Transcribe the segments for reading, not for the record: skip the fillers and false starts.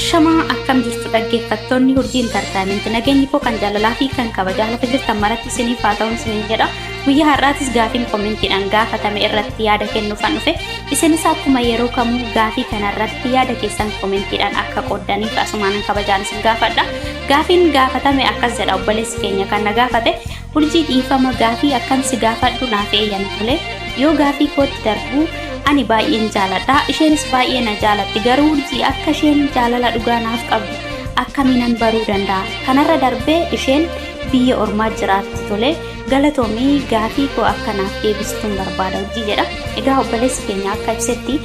Ashamaa akkam jirtu dhaggeeffattoonni Urjii Intartaayimentii nageenyi koo kan jaalalaa fi kan kabajaa lafa jirtan maratti isiniif haa ta'uun isiniin jedha. Guyyaa har'aatis gaafiin koomentiidhaan gaafatame irratti yaada kennuufan dhufe. Isinis akkuma yeroo kamuu gaafii kanarratti yaada keessan koomentiidhaan akka qooddaniif asumaan kabajaan isin gaafadha. Gaafiin gaafatame akkas jedha obboleessi keenya kan na gaafate Urjii dhiifama gaafii akkan si gaafadhu naaf eeyyami tole. Yoo gaafii kootti darbu ani baay'een jaaladha isheenis baay'ee na jaalatti garuu urjii akka isheen jaalala dhugaa naaf qabdu akkamiinan baruu danda'a kanarra darbee isheen biyya ormaa jiraatti tole galatoomii gaafii koo akka naaf deebistuun barbaada urjii jedha. Egaa obboleessi keenya akka ibsetti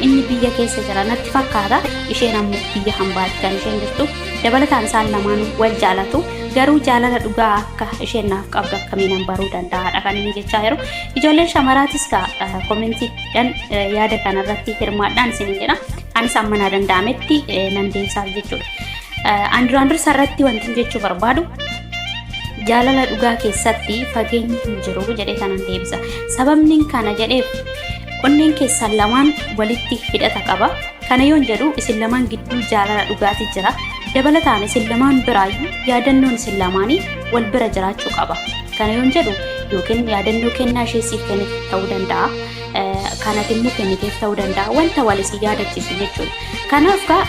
inni biyya keessa jira natti fakkaata isheen ammoo biyya hambaatti kan isheen jirtu dabalataan isaan lamaan wal jaalatu garuu jaalala dhugaa akka isheen naaf qabdu akkamiinan baruu danda'aadha kan inni jechaa jiru ijoolleen shamaraatis ka koomentiidhaan yaada kanarratti hirmaadhaan isiniin jedha anis amma naa danda'ametti nan deebisaaf jechuudha. An duraan dursa irratti wanti jechuu barbaadu jaalala dhugaa keessatti fageenyi hin jiru jedhee kanan deebisa. Sababni kana jedheef onneen keessan lamaan walitti hidhata qaba. Kana yoon jedhu isin lamaan gidduu jaalala dhugaati jira. Dabalataan isin lamaan biraayyuu yaadannoon isin lamaanii wal bira jiraachuu qaba. Kana yoon jedhu yookiin yaadannoo kennaa ishee siif kennite ta'uu danda'a. Kanati immoo kenniteef ta'uu danda'a. Wanta wal isin yaadachiisu jechuudha. Kanaaf kaa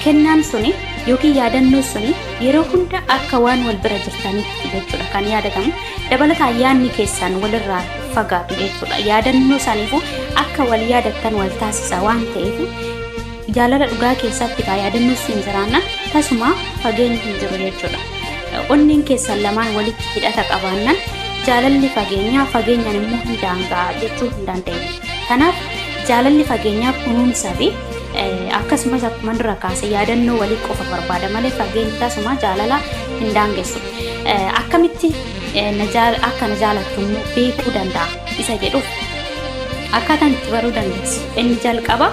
kennaan suni yookiin yaadannoo suni yeroo hunda akka waan wal bira jirtanitti jechuudha kan yaadatamu. Dabalataan yaadni keessan walirraa fagaatu jechuudha. Yaadannoo saniifuu akka wal yaadattan wal taasisa waan ta'eef jaalala dhugaa keessatti kaa yaadannoo sun jiraanna tasuma fageenyi hin jiru jechuudha. Onneen keessan lamaan walitti hidhata qabaannan jaalalli fageenyaa fageenyaan immoo hin daanga'a jechuu hin dandeenyu. Kanaaf jaalalli fageenyaa kunuunsa fi akkasumas akkuma dura kaase yaadannoo walii qofa barbaada malee fageenyi tasuma jaalala hin daangessu. Akkamitti akka na jaalattu immoo beekuu danda'a isa jedhuuf akkaataan itti baruu dandeessu inni jalqaba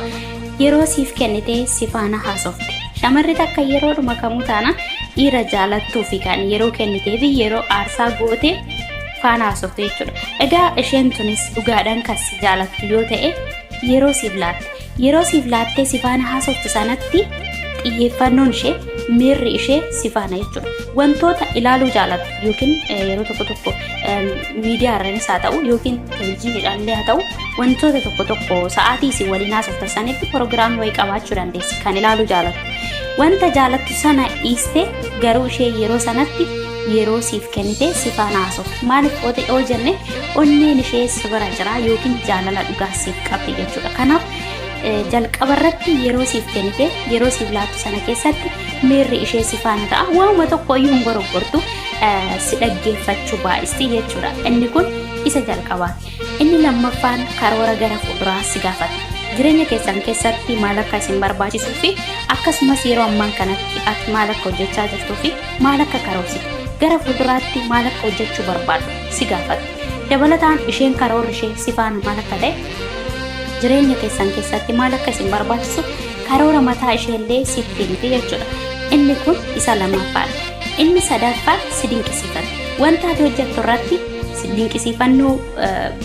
yeroo siif kennitee si faana haasofte. Shamarri takka yeroodhuma kamuu taana dhiira jaalattuu fi kan yeroo kennitee fi yeroo aarsaa goote faana haasofte jechuudha. Egaa isheen tunis dhugaadhaan kan si jaalattu yoo ta'e yeroo siif laatte. Yeroo siif laattee si faana haasoftu sanatti xiyyeeffannoon ishee miirri ishee si faana jechuudha. Wantoota ilaaluu jaalattu yookiin yeroo tokko tokko miidiyaa irranis haa ta'u yookiin televizyiiniidhaan illee haa ta'u wantoota tokko tokko sa'aatii isin waliin haasoftan sanitti piroogiraamii wayii qabaachuu dandeessi kan ilaaluu jaalattu. Wanta jaalattu sana dhiiste garuu ishee yeroo sanatti yeroo siif kennite si faana haasofti. Maaliif yoo jenne onneen ishee si bira jira yookiin jaalala dhugaa siif qabdi jechuudha. Kanaaf jalqaba irratti yeroo siif kennite yeroo siif laattu sana keessatti miirri ishee si faana ta'a. Waanuma tokko iyyuu hin goroggortu si dhaggeeffachuu baay'isti jechuudha. Inni kun isa jalqabaati. Inni lammaffaan karoora gara fuulduraa si gaafata. Jireenya keessan keessatti maal akka isin barbaachisuu fi akkasumas yeroo ammaan kanatti ati maal akka hojjechaa jirtuu fi maal akka karoorsite gara fuulduraatti maal akka hojjechuu barbaaddu si gaafata. Dabalataan isheen karoorri ishee si faana maal akka ta'e jireenya keessan keessatti maal akka isin barbaachisu karoora mataa ishee illee sitti himti jechuudha. Inni kun isa lammaffaadha. Inni sadaffaan si dinqisiifata. Wanta ati hojjettu irratti si dinqisiifannoo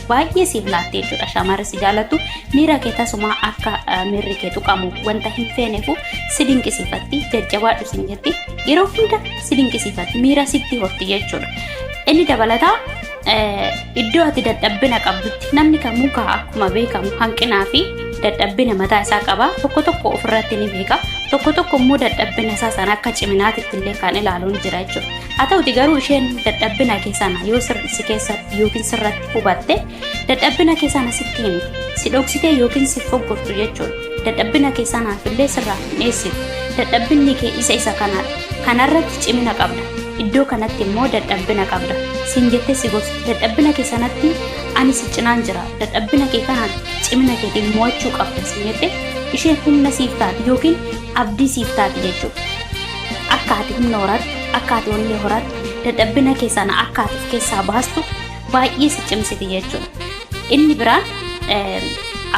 baay'ee siif laatti jechuudha. Shamarri si jaallattu miira kee tasumaa akka miirri kee tuqamu wanta hin feeneefu si dinqisiifatti jajjabaadhu sin jetti. Yeroo hunda si dinqisiifatti miira sitti horti jechuudha. Inni dabalataa iddoo ati dadhabbina qabdutti namni kamuu kaa akkuma beekamu hanqinaa fi dadhabbina mataa isaa qaba. Tokko tokko ofirratti ni beeka. Tokko tokko immoo dadhabbina isaa sana akka ciminaatitti illee kan ilaalu ni jira jechuudha. Haa ta'uti garuu isheen dadhabbina kee sana yoo si keessatti yookiin sirratti hubatte dadhabbina kee sana sitti himti. Si dhoksitee yookiin si foggortu jechuudha. Dadhabbina kee sanaaf illee sirraa hin dheessitu. Dadhabbinni kee isa isa kanaadha. Kanarratti cimina qabda. Iddoo kanatti immoo dadhabbina qabda. Siin jettee si gorsi. Dadhabbina kee sanatti ani si cinaan jira. Dadhabbina kee kanaan cimina keetiin mo'achuu qabda siin jettee isheen humna siif taati yookiin abdii siif taati jechuudha. Akka ati humna horattu, akka ati onnee horattu, dadhabbina kee sana akka ati of keessaa baastu baay'ee si cimsiti jechuudha. Inni biraan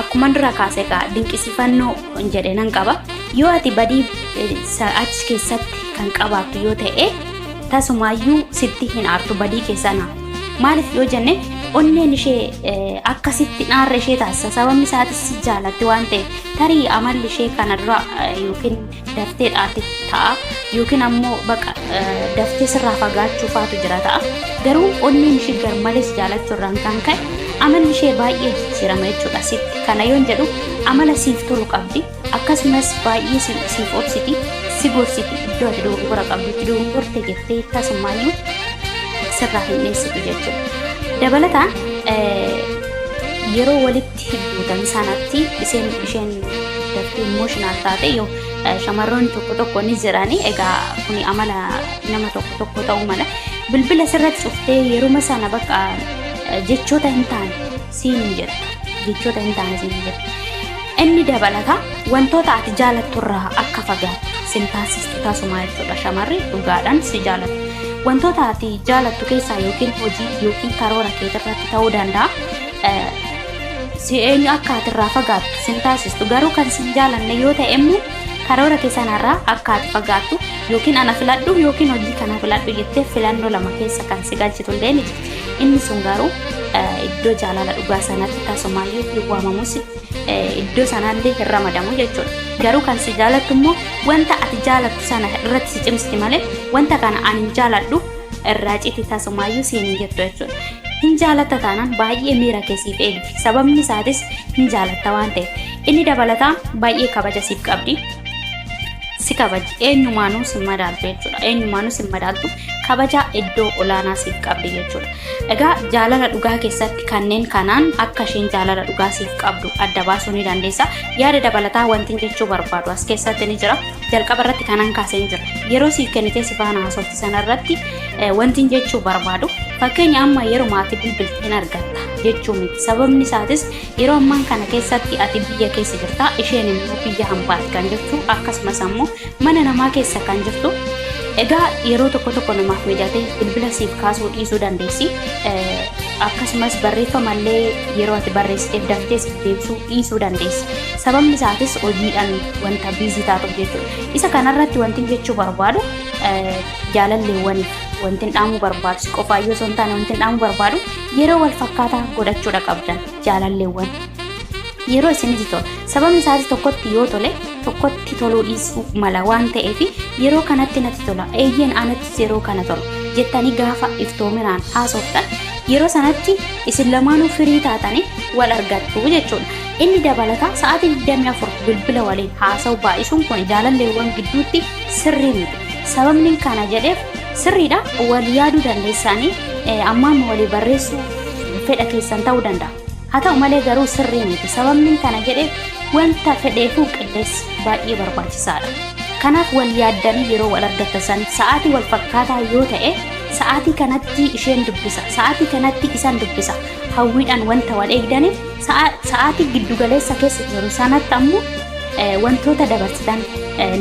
akkuma dura kaase egaa dinqisiifannoo jedhe nan qaba. Yoo ati badii achi keessatti kan qabaattu yoo ta'e tasumaayyuu sitti hin aartu badii kee sana. Maaliif yoo jenne Onneen ishee akkasitti dhaarra ishee taasisa. Sababni isaatis si jaalatti waan ta'eef tarii amalli ishee kana dura yookiin daftee dhaate ta'a yookiin ammoo baqa daftee sirraa fagaachuu faatu jira ta'a. Garuu onneen ishee garmalee si jaalachuu irraan kan ka'e amalli ishee baay'ee jijjiirama jechuudha sitti. Kana yoon jedhu amala siif tolu qabdi. Akkasumas baay'ee siif obsiti, si gorsiti iddoo ati dogoggora qabdutti dogoggorte jettee tasumaayyuu sirraa hin dheessitu jechuudha. Dabalataan yeroo walitti buutan sanatti isheen isheen daftee emotional taate yoo shamarroonni tokko tokko ni jirani egaa kuni amala nama tokko tokko ta'uu mala bilbila sirratti cuftee yeruma sana bakka jechoota hin taane siin hin jettu jechoota hin taane siin hin jettu. Inni dabalata wantoota ati jaalattu irraa akka fagaattu sin taasistu tasumaa jechuudha shamarri dhugaadhaan si jaalattu. Wantoota ati jaalattu keessaa yookiin hojii yookiin karoora keetirratti ta'uu danda'a. Si eenyu akka ati irraa fagaattu sin taasistu garuu kan sin jaalanne yoo ta'e immoo karoora kee sanarraa akka ati fagaattu yookiin ana filadhu yookiin hojii kana filadhu jettee filannoo lama keessa kan si galchitu illee ni jirti. Inni sun garuu iddoo jaalala dhugaa sanatti tasumaayyuu hin waamamus iddoo sanallee hin ramadamu jechuudha. Garuu kan si jaalattu immoo wanta ati jaalattu sana irratti si cimsiti malee wanta kana ani hin jaaladhu irraa citi tasumaayyuu siin hin jettu jechuudha. Hin jaalatta taanaan baay'ee miira kee siif eegdi. Sababni isaatis hin jaalatta waan ta'eef. Inni dabalataa baay'ee kabaja siif qabdi. Si kabaji eenyumaanuu si madaaltu jechuudha. Eenyumaanuu si madaaltu kabaja iddoo olaanaa siif qabdi jechuudha. Egaa jaalala dhugaa keessatti kanneen kanaan akka isheen jaalala dhugaa siif qabdu adda baasuu ni dandeessa. Yaada dabalataa wanti jechuu barbaadu as keessatti ni jira. Jalqaba irratti kanan kaasee jira. Yeroo siif kennitee si faana haasofti sana irratti wanti jechuu barbaadu fakkeenya amma yeroo maatii bilbilte hin argatta jechuu miti. Sababni isaatis yeroo ammaan kana keessatti ati biyya keessa jirta isheen immoo biyya hambaati kan jirtu akkasumas ammoo mana namaa keessa kan jirtu. Egaa yeroo tokko tokko namaaf mijatee bilbila siif kaasuu dhiisuu dandeessi. Akkasumas barreeffamallee yeroo ati barreessiteef daftee siif deebisuu dhiisuu dandeessi. Sababni isaatis hojiidhaan wanta biizii taatuuf jechuudha. Isa kanarratti wanti jechuu barbaadu jaalalleewwaniif wanti dhaamuu barbaadu si qofaa yoo osoo hin taane wanti dhaamuu barbaadu yeroo wal fakkaataa godhachuudha qabdan jaalalleewwan. Yeroo isinitti tola. Sababni isaatis tokkotti yoo tole tokkotti toluu dhiisuu mala waan ta'eef yeroo kanatti natti tola eeyyeen anattis yeroo kana tola jettanii gaafa iftoominaan haasoftan yeroo sanatti isin lamaanuu firii taatanii wal argattu jechuudha. Inni dabalataa sa'aatii 24 bilbila waliin haasa'u baay'isuun kun jaalalleewwan gidduutti sirrii miti. Sababni kana jedheef sirriidha wal yaaduu dandeessanii amma amma walii barreessuu fedha keessan ta'uu danda'a. Haa ta'u malee garuu sirrii miti. Sababni kana jedheef wanta fedheefuu qilleensi baay'ee barbaachisaadha. Kanaaf wal yaaddanii yeroo wal argattan san sa'aatii wal fakkaataa yoo ta'e sa'aatii kanatti isheen dubbisa, sa'aatii kanatti isaan dubbisa. Hawwiidhaan wanta wal eegdaniif sa'aatii giddugaleessa keessa jiru sanatti ammoo wantoota dabarsitan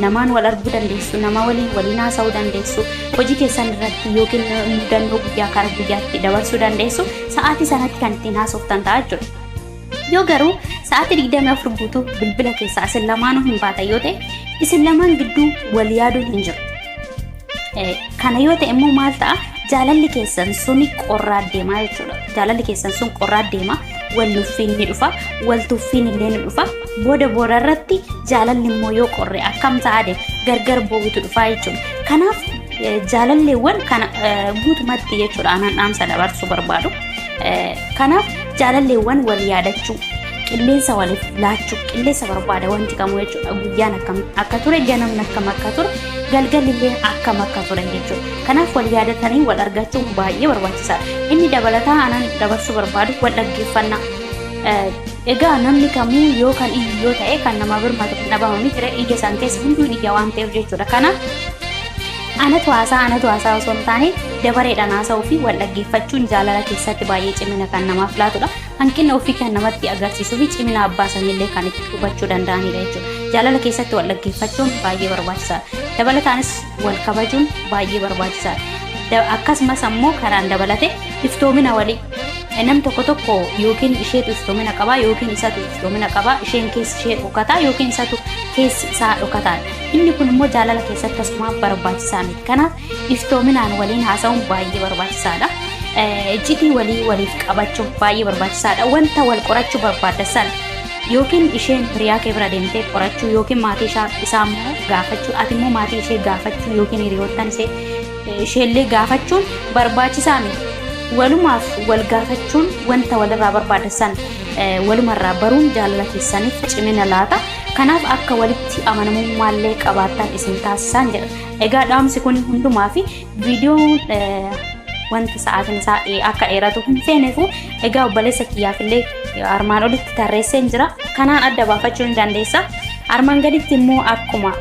namaan wal arguu dandeessu, nama waliin waliin haasa'uu dandeessu, hojii keessan irratti yookiin mudannoo guyyaa karaa guyyaatti dabarsuu dandeessu sa'aatii sanatti kan ittiin haasoftan ta'a jechuudha. Yoo garuu sa'aatii 24 guutuu bilbila keessaa isin lamaanuu hin baatan yoo ta'e isin lamaan gidduu wal yaaduun hin jiru. Kana yoo ta'e immoo maal ta'a? Jaalalli keessan suni qorraa deemaa jechuudha. Jaalalli keessan sun qorraa deema. Wal nuffiin ni dhufa. Wal tuffiin illee ni dhufa. Booda booda irratti jaalalli immoo yoo qorre akkam ta'a deema? Gargar boo'utu dhufa jechuudha. Kanaaf jaalalleewwan kana guutumatti jechuudha anaan dhaamsa dabarsuu barbaadu. Kanaaf jaalalleewwan wal yaadachuu qilleensa waliif laachuu qilleensa barbaada wanti kamuu jechuudha. Guyyaan akkam akka ture ganamni akkam akka ture galgalli illee akkam akka ture jechuudha. Kanaaf wal yaadatanii wal argachuun baay'ee barbaachisaadha. Inni dabalataa anaan dabarsuu barbaadu wal dhaggeeffannaa. Egaa namni kamuu yoo kan iyyu yoo ta'e kan nama birmatu kan dhabamanii jira ija isaan keessa hunduu iyya waan ta'eef jechuudha. Kanaaf anatu haasaa anatu haasaa osoo hin taane dabareedhaan haasa'uu fi wal dhaggeeffachuun jaalala keessatti baay'ee cimina kan namaaf laatudha. Hanqina ofii kan namatti agarsiisuu fi cimina abbaa sanillee kan itti hubachuu danda'anidha jechuudha. Jaalala keessatti wal dhaggeeffachuun baay'ee barbaachisaadha. Dabalataanis wal kabajuun baay'ee barbaachisaadha. Akkasumas ammoo karaan dabalate iftoomina walii. Nam tokko tokko yookiin isheetu iftoomina qabaa yookiin isatu iftoomina qabaa isheen keessi ishee dhokataa yookiin isatu keessi isaa dhokataadha. Inni kun immoo jaalala keessatti tasuma barbaachisaa miti. Kanaaf iftoominaan waliin haasa'uun baay'ee barbaachisaadha. Iccitii walii waliif qabachuun baay'ee barbaachisaadha. Wanta wal qorachuu barbaadda sana yookiin isheen hiriyaa kee bira deemtee qorachuu yookiin maatii isaa immoo gaafachuu ati immoo maatii ishee gaafachuu yookiin hiriyoottan ishee isheellee gaafachuun barbaachisaa miti. Walumaaf wal gaafachuun wanta walirraa barbaadda sana walumarraa baruun jaalala keessaniif cimina laata. Kanaaf akka walitti amanamummaallee qabaattan isin taasisaan jedha. Egaa dhaamsi kun hundumaa fi viidiyoon wanta sa'aatiin isaa akka dheeratu hin feeneefu egaa obboleessa kiyyaafillee armaan olitti tarreesseen jira. Kanaan adda baafachuu ni dandeessa. Armaan gaditti immoo akkuma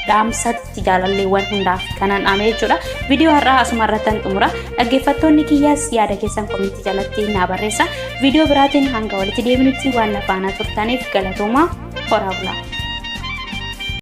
dhaamsatti jaalalleewwan hundaaf kanan dhaame jechuudha. Viidiyoo har'aa asuma irrattan xumura. Dhaggeeffattoonni kiyyaas yaada keessan komentii jalatti naa barreessa. Viidiyoo biraatiin hanga walitti deebinutti waan na faana turtaniif galatoomaa horaa bulaa.